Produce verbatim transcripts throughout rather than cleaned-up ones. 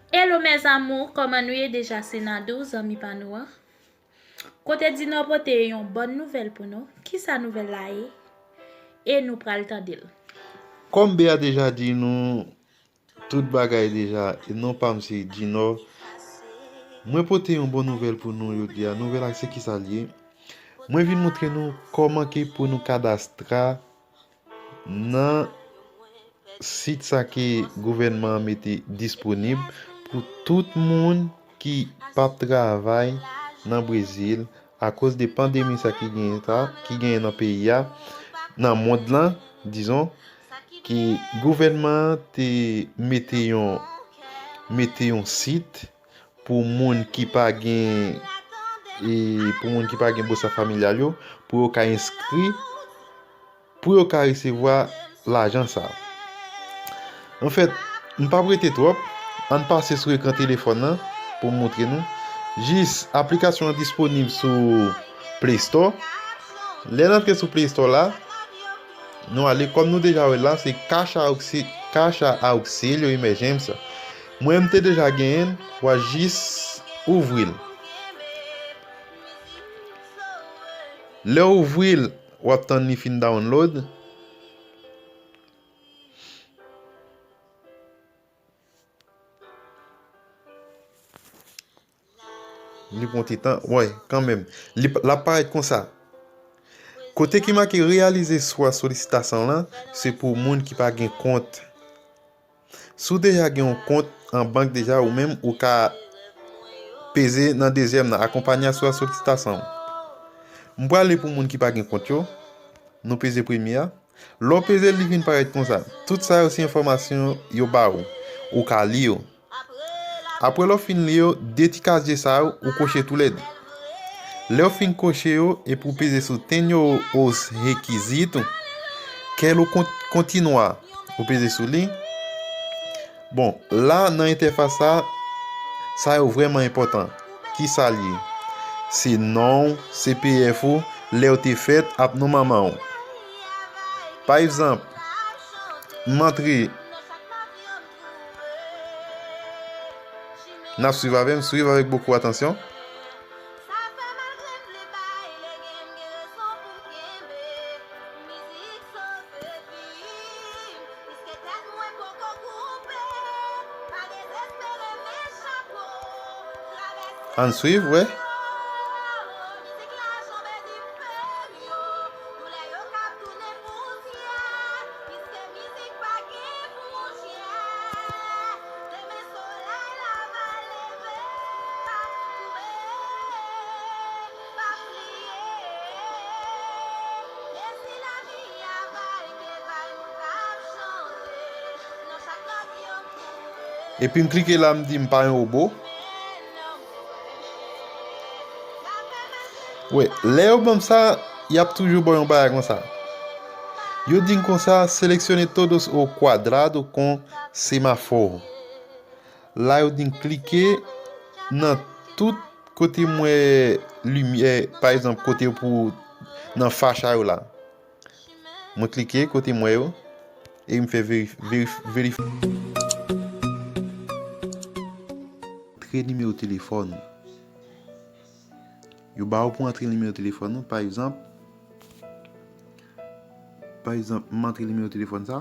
Hello mes amours, kòman nou ye deja? Se Nadou, zanmi pa nou an. Kote Dinò pote yon bòn nouvèl pou nou. Kisa nouvèl la ye? E nou pral tande l. Kòm Bea deja di nou tout bagay deja, e non pa m se Dinò. Mwen pote yon bon nouvèl pou nou jodi a. Nouvèl la se kisa l ye? Mwen vin montre nou kòman ke pou nou kadastra nan sit sa ke gouvènman an mete disponib pou tout moun ki p ap travay nan Brezil akoz de pandemi sa ki genyen sa, ki genyen nan peyi a, nan mond lan, dizon, ke gouvènman an te mete yon, mete yon sit pou moun ki pa gen, e, pou moun ki pa gen Boursa Familial yo, pou yo ka enskri, pou yo ka resevwa lajan sa. Anfèt, m p ap rete twòp, ann pase sou ekran telefòn nan pou m montre nou. Jis, aplikasyon an disponib sou Play Store. Lè n antre sou Play Store la, nou ale, kòm nou deja wè l la, se Caixa Auxi-, Caixa Auxílio Emergência. Mwen, m te deja genyen l, w a jis ouvri l. Lè w ouvri l, w ap tann li fin download. Li pran ti tan, wè, kanmenm. Li p-, l ap parèt konsa. Kote ki make réaliser sua solicitação lan, se pou moun ki pa gen kont. Si w deja gen yon kont an bank deja, ou menm, ou ka peze nan dezyèm nan, acompanhar sua solicitação. M prale pou moun ki pa gen kont yo. Nou peze premye a. Lè w peze l, li vin parèt konsa. Tout sa yo se enfòmasyon yo ba ou. Ou ka li yo. Apre lè w fin li yo, de ti kazye sa yo, ou koche toulède. Lè w fin koche yo, epi w peze sou Tenho os requisitos, quero con-, continuar. Ou peze sou li. Bon, la, nan entèfas sa, sa yo vrèman enpòtan. Kisa l ye? Se non w, C P F ou, lè w te fèt, ak non manman w. Pa egzanp, m antre, n ap swiv avè m, swiv avèk bokou atansyon. Ann swiv, wi. Epi m klike la, m di m pa yon wobo. Wè, lè yo ban m sa, y ap toujou ba w yon bagay konsa. Yo di m konsa, seleksione todos o kuadrado com semáforo. La, yo di m klike nan tout kote m wè limyè, pa egzanp, kote pou nan facha yo la. Mwen klike kote m wè yo e m fè verif-, verif-, verif-, antre nimewo telefòn ou. Yo ba ou pou antre nimewo telefòn ou, pa egzanp, pa egzanp, m antre nimewo telefòn sa.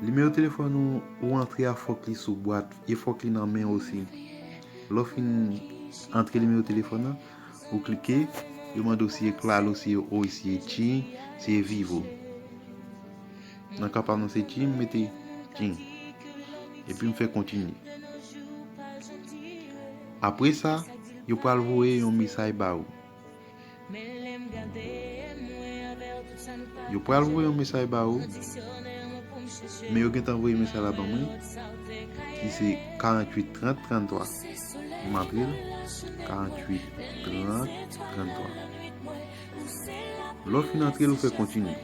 Nimewo telefòn ou, ou antre a fòk li sou bwat, e fòk li nan men w osi. Lè w fin antre nimewo telefòn nan, ou klike, yo mande w si e Claro, si e Oi, si e Tim, si e Vivo. Nan ka pa m nan se Tim, m mete Tim. Epi m fè kontinye. Apre sa, yo pral voye yon mesaj ba ou. Yo pral voye yon mesaj ba ou, men yo gentan voye mesaj la ban mwen, ki se karanntuit trant tranntwa. M antre l, karanntuit trant tranntwa. Lè w fin antre l, ou fè kontinye.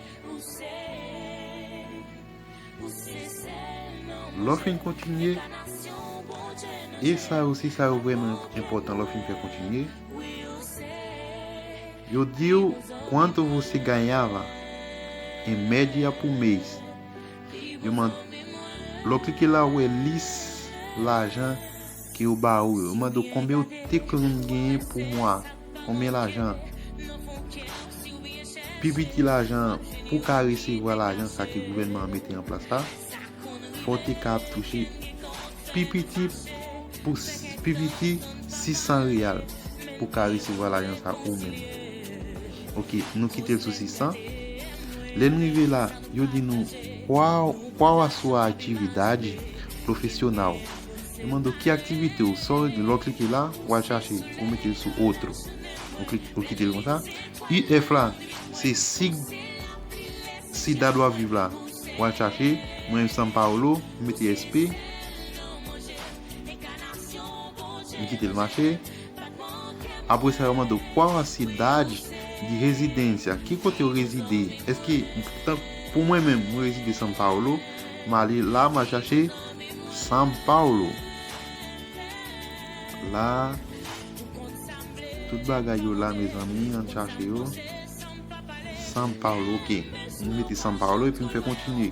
Lè w fin kontinye, e sa yo, se sa yo vrèman enpòtan lè w fin fè kontinye. Yo di w, quanto você ganhava? Gen Media pou Mace. Yo mande, lè w klike la, ou wè lis lajan ke yo ba ou yo. Yo mande w konbyen ou te konn genyen pou mwa. Konbyen lajan? Pi piti lajan pou w ka resevwa lajan sa ke gouvènman an mete an plas la, fò w te ka ap touche pi piti pou s- pi piti sis san reyal pou w ka resevwa lajan sa ou menm. Ok, nou kite l sou sis san. Lè n rive la, yo di nou qual, qual a sua atividade profissional. Yo mande w ki aktivite w, sa w regle, lè w klike la, w al chache, ou mete l sou outro. Ou klik, ou kite l konsa. U F la, se sig Cidade Viva la. W al chache, mwen São Paulo, m mete S P. M kite l mache. Apre sa, yo mande w qual a cidade de residência. Ki kote w rezide? Èske, tan, pou mwen menm, mwen rezide São Paulo. M ale la, m al chache São Paulo. La, tout bagay yo la, mezanmi, ann chache yo. São Paulo, ok. M mete São Paulo epi m fè kontinye.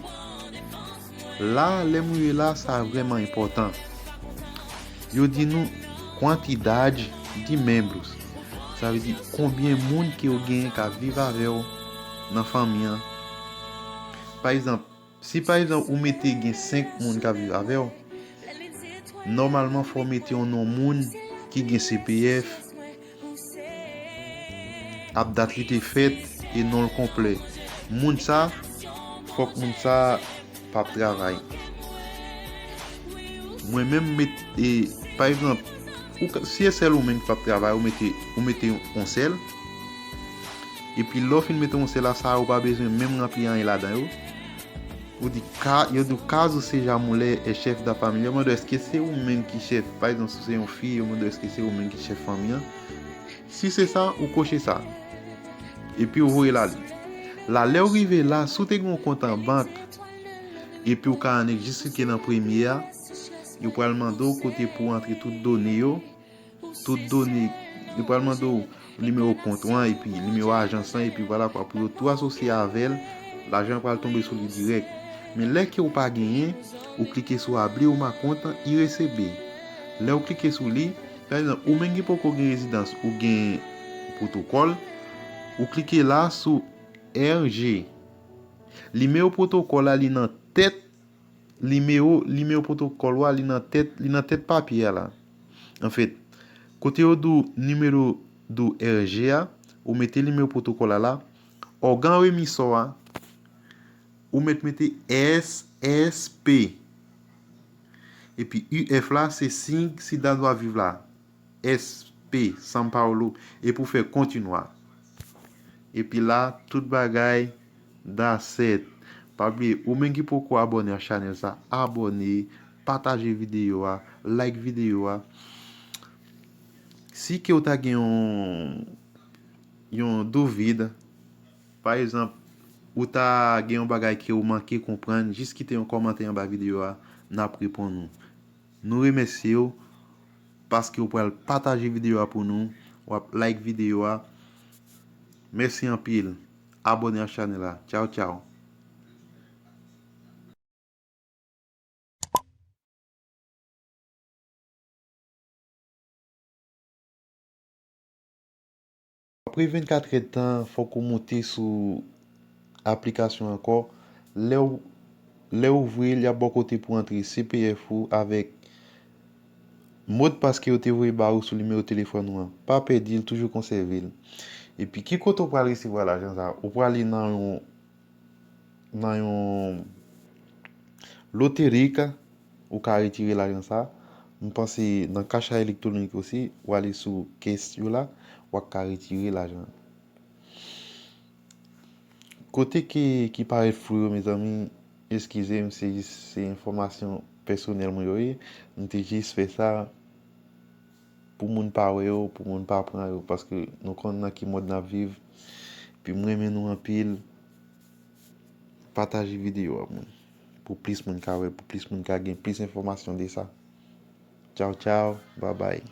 La, lè m rive la, sa vrèman enpòtan. Yo di nou quantidade de membros. Sa vle di konbyen moun ke w genyen k ap viv avè w nan fanmi an. Pa egzanp, si pa egzanp ou mete gen senk moun k ap viv avè w, nòmalman fò w mete yon non moun ki gen C P F, ap dat li te fèt e non l konplè. Moun sa, fòk moun sa p ap travay. Mwen menm met, e, pa egzanp, ou ka- si e sèl ou menm ki p ap travay, ou mete, ou mete yon, yon sèl. Epi lè w fin mete yon sèl la, sa a, ou pa bezwen menm ranpli anyen ladan yo. Ou di, ka, yo di w, caso seja mulher é chefe da família. Yo mande w, èske se ou menm ki chèf? Pa egzanp, si w se yon fi, yo mande w, èske se ou menm ki chèf fanmi an? Si se sa, ou koche sa. Epi ou voye l ale. La, lè w rive la, si w te gen yon kont an bank, epi w ka annik jis klike nan premye a, yo pral mande w kote pou w antre tout done yo. Tout done, yo pral mande w nimewo kont ou an, epi nimewo ajans lan, epi vwala kwa, pou yo tou asosye avè l, lajan an pral tonbe sou li dirèk. Men lè ke w pa genyen, ou klike sou abrir uma conta e receber. Lè w klike sou li, pa egzanp, ou menm ki poko gen rezidans, ou gen pwotokòl, ou klike la sou R G. Nimewo pwotokòl la, li nan tèt, nimewo, nimewo pwotokòl ou a, li nan tèt, li nan tèt papye a la. Anfèt, kote yo di w nimewo di w R G a, ou mete nimewo pwotokòl la la. Ògàn emisò a, ou mèt mete S S P. Epi U F la, se Sig Cidade Viva la. S P, São Paulo, e pou fè kontinwa. Epi la, tout bagay, that's it. Pa bliye, ou menm ki poko abòne a chanèl sa, abòne, pataje videyo a, like videyo a. Si ke w ta gen yon, yon douvid, pa egzanp, ou ta gen yon bagay ke w manke konprann, jis kite yon kòmantè anba videyo a, n ap reponn ou. Nou remèsye w paske w pral pataje videyo a pou nou, w ap like videyo a. Mèsi anpil. Abòne ak chanèl la. Tchaw, tchaw. Apre vennkat èdtan, fòk ou moute sou aplikasyon ankò. Lè w, lè w ouvri l, y ap ba w kote pou antre C P F ou avèk modpas ke yo te voye ba ou sou nimewo telefòn ou an. Pa pèdi l, toujou konsève l. Epi, ki kote w pral resevwa lajan sa a? Ou prale nan yon, nan yon loterie, ou ka retire lajan sa a. M panse nan Caixa Eletrônica osi, ou ale sou kès yo la, w ap ka retire lajan. Kote ki, ki parèt flou yo, mezanmi, eskize m, se jis, se enfòmasyon pèsonèl mwen yo ye. M te jis fè sa pou moun pa wè yo, pou moun pa pran yo, paske nou konn nan ki mond n ap viv. Epi m renmen nou anpil. Pataje videyo a, moun, pou plis moun ka wè, pou plis moun ka gen plis enfòmasyon de sa. Tchaw, tchaw, babay.